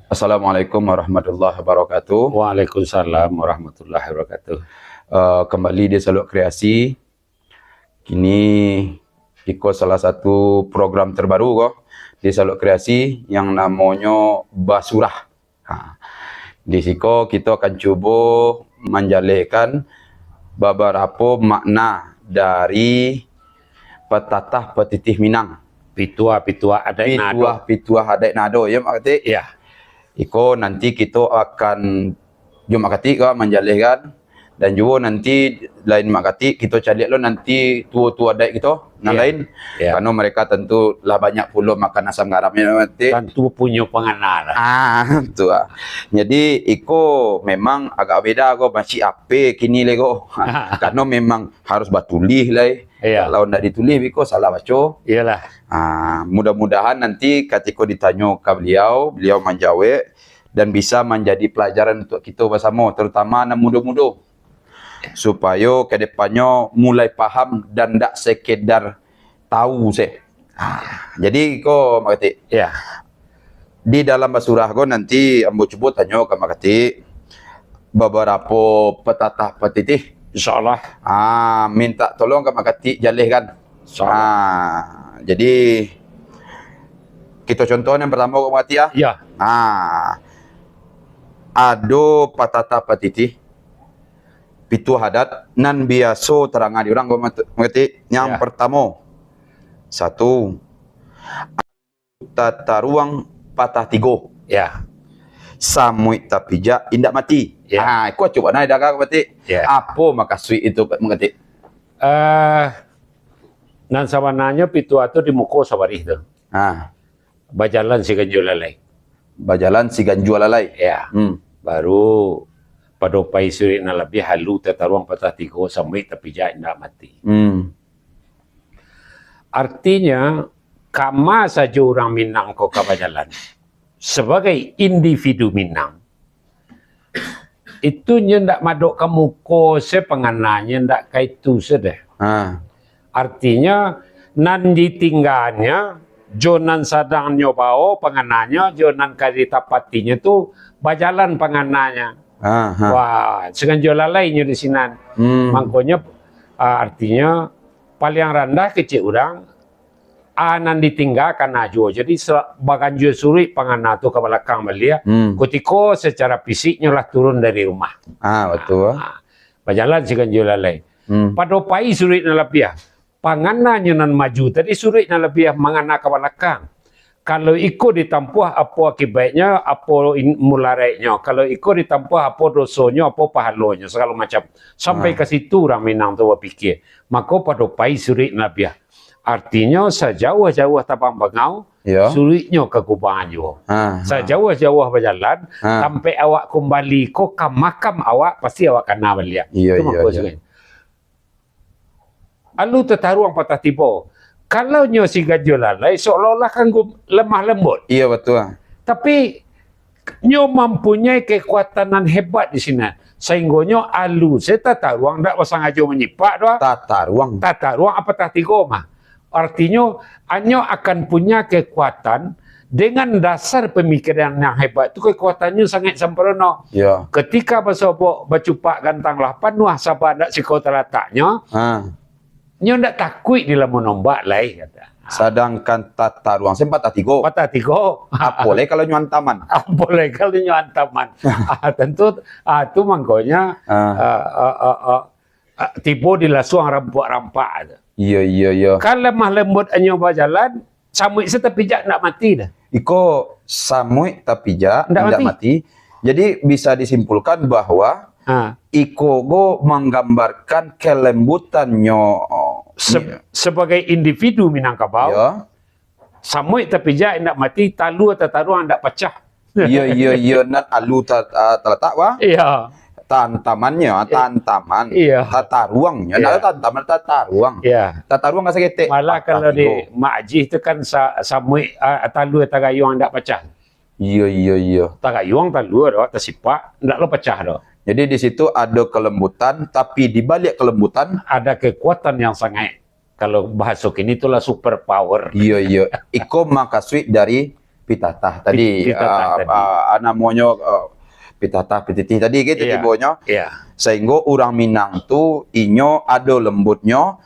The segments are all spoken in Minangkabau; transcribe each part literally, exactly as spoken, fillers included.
Assalamualaikum warahmatullahi wabarakatuh. Waalaikumsalam warahmatullahi wabarakatuh. Eh, kembali di Saluk Kreasi. Kini iko salah satu program terbaru ko di Saluk Kreasi yang namonyo Basurah. Ha. Di siko kito akan cubo manjalehkan babarapo makna dari patatah patitih Minang. Pituah-pituah adaik nan ado. Pituah-pituah adaik nan ado, ya, Mak Katik? Ya. Iko nanti kito akan, jo Mak Katik ka manjalehkan, dan juo nanti lain Mak Katik, kito caliak lo nanti tuo-tuo adaik kito nan Ya. lain. Ya. Karano mereka tentu lah banyak pulo makan asam garam, ya, Mak Katik? Tantu punyo pangana lah. Ah, tu ah. Jadi, iko memang agak beda ko, masih ape kini lai ko. Karano memang harus batulih lai. Iya. Kalau ndak ditulih, biko salah baco. Iyalah. Ah, mudah-mudahan nanti katiko ditanyo ka beliau, beliau manjawek dan bisa manjadi pelajaran untuk kito basamo, terutama nan mudo-mudo. Supayo ka depannyo mulai paham dan ndak sekedar tahu se. Ah, jadi ko, Mak Katik. Iya. Di dalam basurah ko nanti ambo cubo tanyo ka Mak Katik babarapo patatah patitih. Insyaallah. Ah, minta tolong ka Mak Katik jalehkan. Insyaallah. Ah, jadi kito contoh nan partamo ko, Mak Katik, ah. Iya. Ah, ado patatah patitih, pituah adat nan biaso tarangah di urang ko, Mak Katik. Yang Iya. partamo, satu, tataruang patah tigo. Ya. Samuik tapijak indak mati. Ya. Ha, iko acok bana dah ka mati. Ya. Apo makasuik itu, Mak Katik? Eh, nan sabananyo pituah tu di muko sabarih tu. Ha. Bajalan si ganjua lalai. Bajalan si ganjua lalai. Ya. Hmm. Baru pado pai suruik nan labiah, alu tataruang patah tigo, samuik tapijak indak mati. Hmm. Artinyo, kama sajo urang Minang ko ka bajalan, sabagai individu Minang, itu nyo ndak madok ka muko se pangananyo, ndak ka itu se doh. Ha. Artinyo, nan ditingganyo, jo nan sadang nyo bao pangananyo, jo nan ka ditapatinyo tu bajalan pangananyo. Ha, ha. Wah, saganjua lalai nyo di sinan. Hmm. Mangkonyo, ah, artinyo, paliang randah kecek urang, a nan ditingga kana juo. Jadi, sa-, baganjua suruik pangana tu ka balakang baliak, Hmm. kutiko sacara fisiknyo lah turun dari rumah. Ah, betul. Ah, bajalan si ganjua lalai. Hmm. Pado pai suruik nan labiah. Pangananyo nan maju tadi, suruik nan labiah mangana ka balakang. Kalau iko ditampuah, apo akibaiknyo, apo in-, mudaraiknyo? Kalau iko ditampuah, apo dosonyo, apo pahalonyo, sagalo macam. Sampai Ah. ka situ urang Minang tu bapikia. Mako, pado pai suruik nan labiah. Artinyo, sajauah-jauah tabang bangau, Ya. suruiknyo ka kubangan juo. Ha, ha. Sajauah-jauah bajalan, Ha. sampai awak kumbali ko ka makam awak, pasti awak kana baliak. Iya, Itu iya, mako iya. suruik. Alu tataruang patah tigo. Kalau nyo si ganjua lalai, seolah-olah kan gu-, lemah lembut. Iya, betul. Tapi, nyo mampunyai kekuatan nan hebat di sinan. Sahinggonyo alu se tataruang ndak basangajo manyipak doh. Tataruang. Tataruang apo patah tigo mah. Artinyo, anyo akan punya kekuatan dengan dasar pamikiran yang hebat tu, kekuatannyo sangat sempurno. Ya. Ketika basobok, bacupak gantang lah panuah, saba ndak siko talataknyo, Ha. nyo ndak takuik dilamun ombak lai, kato. Sadangkan tataruang se patah tigo. Patah tigo. Apo lai kalau nyo antaman? Apo lai kalau nyo antaman? Ah, tentu, ah, tu mangkonyo, Ah. ah, ah, ah, ah, ah, tibo di lasuang rampuak rampak tu. Iya, iya, iya. Kan lemah lembut anyo bajalan, samuik se tapijak ndak mati doh. Iko samuik tapijak Ndak ndak mati. mati. Jadi bisa disimpulkan bahwa Ha. iko go manggambarkan kelembutannyo, Se-, sebagai individu Minangkabau, Ya. samuik tapijak indak mati, talua tataruang indak pacah. Iyo, iyo, iyo, nan alu ta-, ta-, talatak, bah? Iya. Tantamannyo, Iya. tantaman. Iya. Tataruangnyo, Iya. ndak tantaman, tataruang. Iya. Tataruang ka saketek. Malah Patah kalau di tigo. Mak Ajih tu kan sa-, samuik, ah, talua tagayuang indak pacah. Iyo, iyo, iyo. Tagayuang talua doh, tasipak, ndak lo pacah doh. Jadi di situ ado kelembutan, tapi di balik kelembutan Ada kekuatan yang sangat, kalau bahaso kini itulah super power. Iyo, iyo. Iko makasuik dari pitatah tadi, pitatah ah, tadi. Ah, namonyo, ah, pitatah, pititih tadi, gitu, iya, tibonyo. Iya. Sahinggo urang Minang tu, inyo ado lembutnyo,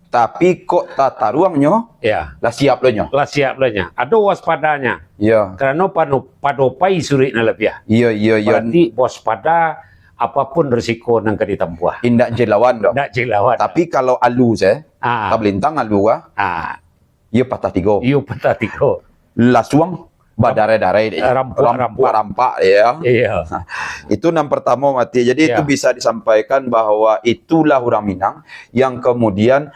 tapi kok tataruangnyo, iya, lah siap lo nyo. Lah siap lo nyo. Ado waspadanya. Iya. Karano pano-, pado pai suruik nan labiah. Iya, iya, iya. Berarti waspada apapun risiko nan ka ditampuah. Indak jai lawan doh. Indak jai lawan. Tapi kalau alu se, ah, tabalintang alu, ah. Ah. Iyo patah tigo. Iyo patah tigo. Lasuang badarai-darai dek. Rampuak-rampuak. Rampuak-rampak, ya. Iya. Nah, itu nan pertamo mati. Jadi, itu, iya, bisa disampaikan bahwa itulah urang Minang yang kemudian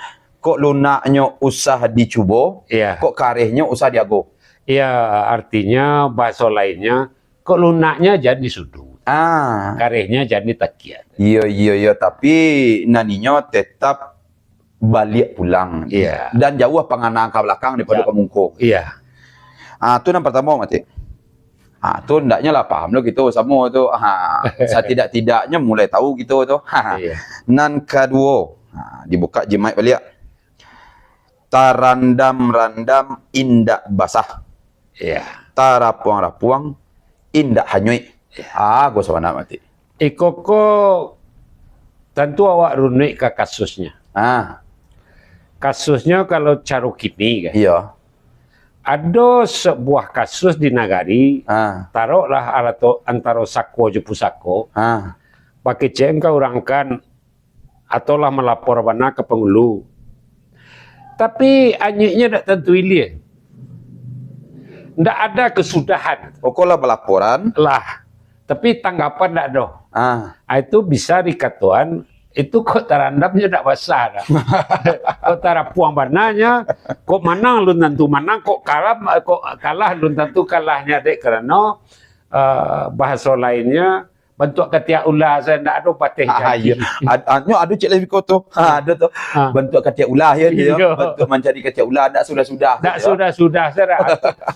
kok lunaknyo usah dicubo, iya, kok karehnyo usah diago. Iya, artinya bahaso lainnyo, kok lunaknyo jan disuduik. Ah. Karehnyo jan ditakiak. Iyo, iyo, iyo. Tapi nan inyo tetap baliak pulang. Iya. Dan jauah pangana ka balakang daripado, iya, ka muko. Iya. Ah, tu nan partamo, Matik. Ah, tu ndaknyo lah paham lo kito samo tu. Ha, satidak-tidaknyo mulai tahu kito tu. Ha. Iya. Nan kaduo, ha, dibuka jimaik baliak. Tarandam-randam indak basah. Iya. Tarapuang-rapuang indak hanyuik. Iya. Ah, go sabana, Matik. Iko ko tantu awak runuik ka kasusnyo. Ah. Kasusnyo kalau caro kini kan. Iya. Ado sabuah kasus di nagari, ah, taroklah arato-, antaro sako jo pusako, ah, bakecek ka urang kan, atau lah malapor bana ka pangulu. Tapi anyuiknyo dak tantu ilia. Ndak ada kesudahan. Pokok lah balaporan. Lah. Tapi tanggapan ndak ado. Ah. Ah, itu bisa dikatoan, itu kok tarandamnyo ndak basah dah. Kok tarapuang bananyo, kok manang lun tantu manang, kok kalah, kok kalah lun tantu kalahnyo, dek karano, eh, bahaso lainnyo, bantuak katiak ula sajo, ndak ado pateh. Ah, janji. Iya. Ad-, ah, nyo ado cek lai biko tu. Ha, ado tu. Ha. Bantuak katiak ula, ya, dia. Iya. Bantuak mancari katiak ula, ndak sudah-sudah. Ndak sudah-sudah sajo.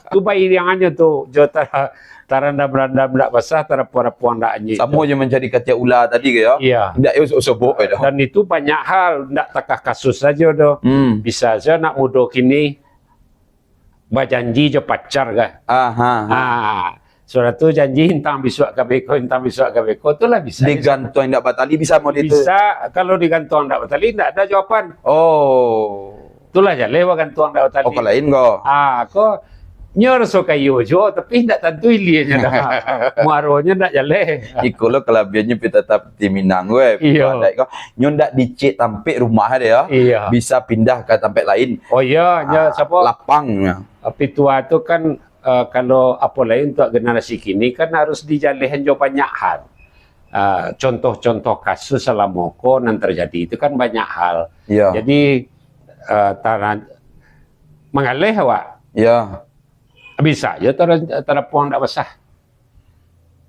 Tu bairiangannyo tu, jo ta-, tarandam-randam ndak basah, tarapuang-rapuang ndak anyuik. Samo tu. Jo mancari katiak ula tadi ke, ya? Iya. Ndak, yo, sobok, sobok, ya, dah. Dan itu banyak hal, ndak takah kasus sajo tu. Hmm. Bisa sajo anak mudo kini, bajanji jo pacar kah? Aha. Ah, sudah tu janji intang bisuak ka beko, intang bisuak ka beko, tu lah bisa. Digantuang indak batali bisa model tu? Bisa, kalau digantuang indak batali, indak ada jawaban. Oh. Itulah jaleh bagantuang indak batali. Oh, ko lain ko? Ah, ko nyo raso kayo juo, tapi indak tantu ilianyo dah. Muaronyo indak jaleh. Iko lo kalabiahannyo pita tap-, Ti Minang, weh. Iyo. Padaik ko. Nyo ndak dicek tampek rumah dia, ya. Iyo. Bisa pindah ka tampek lain. Oh, iyo, nyo, ah, sapo? Lapang. Pitua tu kan, eh, kalau apo lai untuak generasi kini kan harus dijalehan jo banyak hal. Eh, contoh-contoh kasus salamo ko nan terjadi itu kan banyak hal. Iyo. Jadi, eh, tara-, manggaleh awak. Iyo. Bisa jo tara-, tarapuang ndak basah.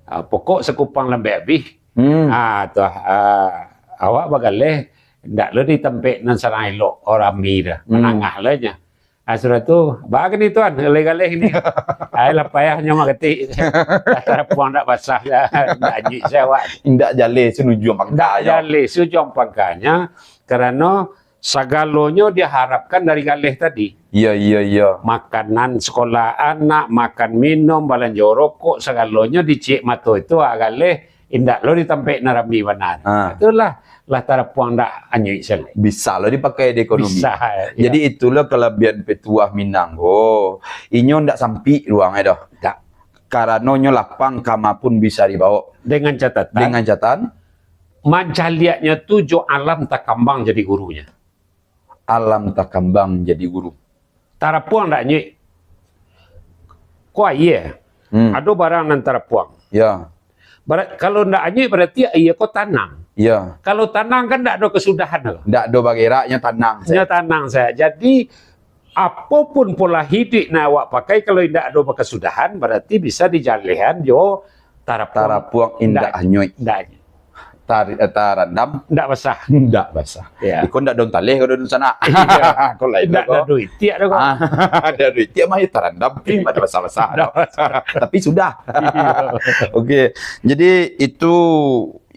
Ah, pokok sakupang lambek abih. Hmm. Ah, tu, ah, awak bagaleh, ndak lo di tampek nan sarang elok, oh, rami dah, hmm, manangah lo nyo. Ah, sudah tu, "Baa kini, Tuan, galeh-galeh ni?" Ai, lah payah nyo mah katik. Tarapuang ndak basah, ndak anyuik se awak. Indak jaleh sujuang pangkanyo. Ndak jaleh sujuang pangkanyo, karano sagalonyo diharapkan dari galeh tadi. Iyo, iyo, iyo. Makanan sekolah anak, makan minum, balanjo rokok, sagalonyo dicek mato itu, ah, galeh, indak lo di tampek nan rami bana. Ha. Itulah, lah tarapuang ndak anyuik se lai. Bisa lo dipakai di ekonomi. Bisa, iyo. Jadi itulah kalabiahan petuah Minang ko. Inyo ndak sampik ruang e doh. Ndak. Karano nyo lapang, kama pun bisa dibaok. Dengan catatan. Dengan catatan. Mancaliaknyo tu jo alam takambang jadi gurunyo. Alam takambang jadi guru. Tarapuang ndak anyuik. Ko aia. Hmm. Ado barang nan tarapuang. Ya. Bara-, kalau ndak anyuik berarti aia ko tanang. Ya. Kalau tanang kan ndak ado kesudahan ko. Ndak ado bagerak, nyo tanang sajo. Nyo tanang sajo. Jadi, apo pun pola hiduik nan awak pakai, kalau indak ado bakasudahan, barati bisa dijalehan jo tarapuang. Tarapuang indak anyuik. Indak anyuik. Tar-, eh, tarandam. Indak basah. Indak basah. Ya. Iko indak daun taleh, ko daun sanak. Iya. Ko lain. Indak ko. Ado duit itiak dah ko. Ah, ado duit itiak mah, ya, tarandam, tapi indak basah-basah. Indak basah. Tapi sudah. Iya. Oke. Jadi, itu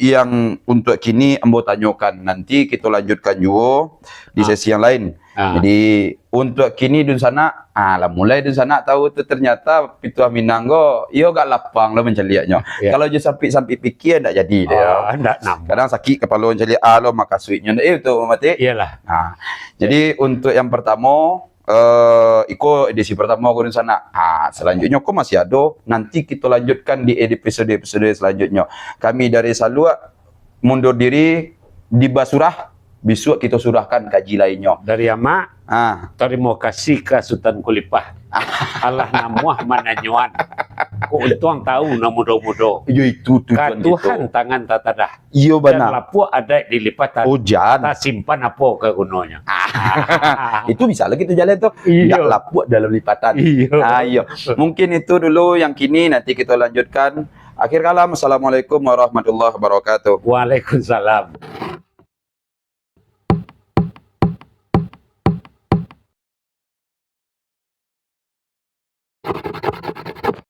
yang untuak kini ambo tanyokan. Nanti kito lanjutkan juo di Ah. sesi yang lain. Ah. Jadi, untuak kini dunsanak, ah, lah mulai dunsanak tahu tu ternyata Pituah Minang ko, iyo agak lapang lo mancaliaknyo. Ya. Kalau jo sampik-sampik pikia ndak jadi deh. Ah, ndak namo. Kadang sakik kapalo mancaliak, ah, lo makasuiknyo ndak, eh, tu mati. Iyalah. Ah, jadi untuak yang pertamo, eh, iko edisi pertamo ko dunsanak. Ah, selanjutnyo ko masih ado, nanti kito lanjutkan di episode-episode selanjutnyo. Kami dari Saluak mundur diri di Basurah, bisuak kito surahkan kaji lainnyo. Dari Amak, Ah, tarimo kasih ka Sutan Kulipah. Alah namuah mananyoan. Kok untuang tahu nan mudo-mudo. iyo itu Ka tujuan kito. Tuhan tangan tatadah. Iyo Dan bana. lapuak adaik dilipatan. Oh, jan. Tasimpan apo ka gunonyo. Ah, itu bisa lagi tu jalan tu. Iyo. Ndak lapuak dalam lipatan. Iyo. Ah, iyo. Mungkin itu dulu yang kini, nanti kita lanjutkan. Akhir kalam, Assalamualaikum warahmatullahi wabarakatuh. Waalaikumsalam.